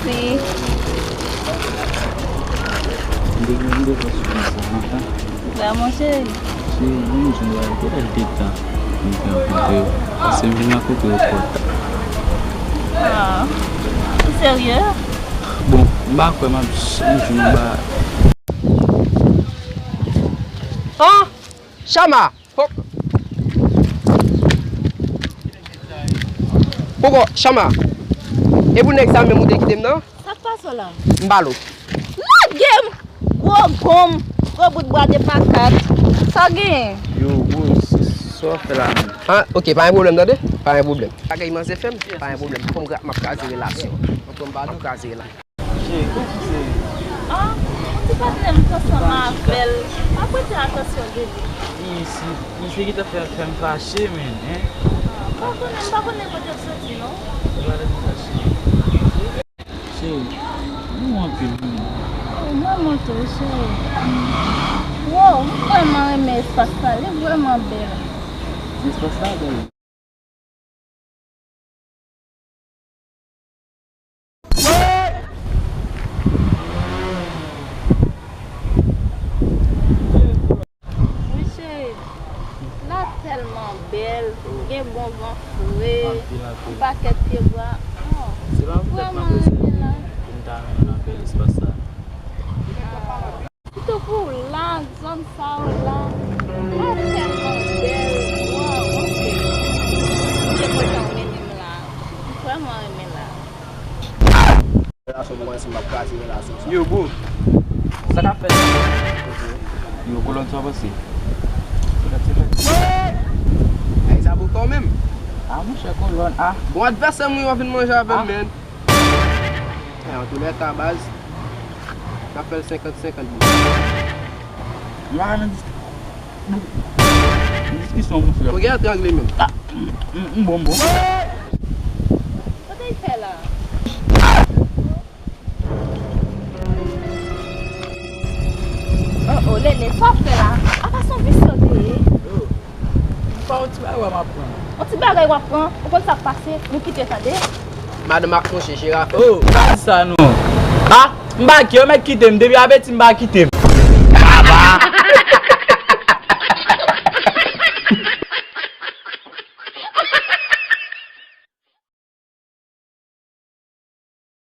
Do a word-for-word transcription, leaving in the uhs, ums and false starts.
Wi. M te gen yon devwa sou konsa lontan. La, mon cheri. Se yon moun ki wè ki lè de tan nou te rankontre yo. Paske m vin rankontre yo twò ta. Ah. Ou serye? Bon, m pa kwè m ap janm jwenn ba. Ah! Chama! Fòk. Poko, Chama. E pou nèg sa menm ou te kite m nan? Sa k pase w la? M ba l ou. Lage m! Gwo gonm, gwo bout bwa de patat. Sa w genyen? Yo, bro, sa w ap fè la menm? Ah, ok, pa gen pwoblèm, tande? Pa gen pwoblèm. Bagay manzè fè m, pa gen pwoblèm. Fò m gra-, m ap kraze relasyon. Fò m ba l ou kraze relasyon. Cheri, kòman se? Ah, ou di patnè m t ansanm avè l. Pa prete atansyon de li. Misye, misye ki ta fè, fè m fache, men, hein? Ah, m pa konnen, m pa konnen kote l soti, non. Ou pa lè m fache. Cheri, nou anpil, wi. Oh, mwen monte, cheri. Wow, m vrèman renmen espas la, li vrèman bèl. Espas la bèl. Wi, cheri. La tèlman bèl, gen bon van fre, yon pakèt pye bwa. Oh, se pa poutèt m apresye l pou m ta renmen nan bèl espas sa. Sitou pou la, zòn sa yo la, la tèlman bèl. Waw, ok. Mwen te kontan w mennen m la. M vrèman renmen la. Relasyon pou mwen, si m ap kraze relasyon sa. Yo, bro. Sa k ap fèt? Yo, kolòn, sa w panse? Sa k ap fèt? Ay, sa pou kò menm. Ah, monchè, kolòn, ah. Bon, advèsè mwen, w ap vin manje avè m, men. An tou lè ka, baz, n ap fè l senkant senkant, bro. M pa nan dis-, nan diskisyon, mon frè. Ou gen trangle menm. Ah, m, m, m bon, m bon. Kote l fè la? Oh, oh, Lele, sa w ap fè la? Apa se yon visye w te ye? Oh, m pa yon ti bagay w ap pran. Yon ti bagay w ap pran? Ou konn sa k pase? Nou kite, tande? Madanm ak monchè, jere afè. Oh, pa di sa non. Ah, m pa kite, yo mèt kite m. Depi apeti m pa kite m.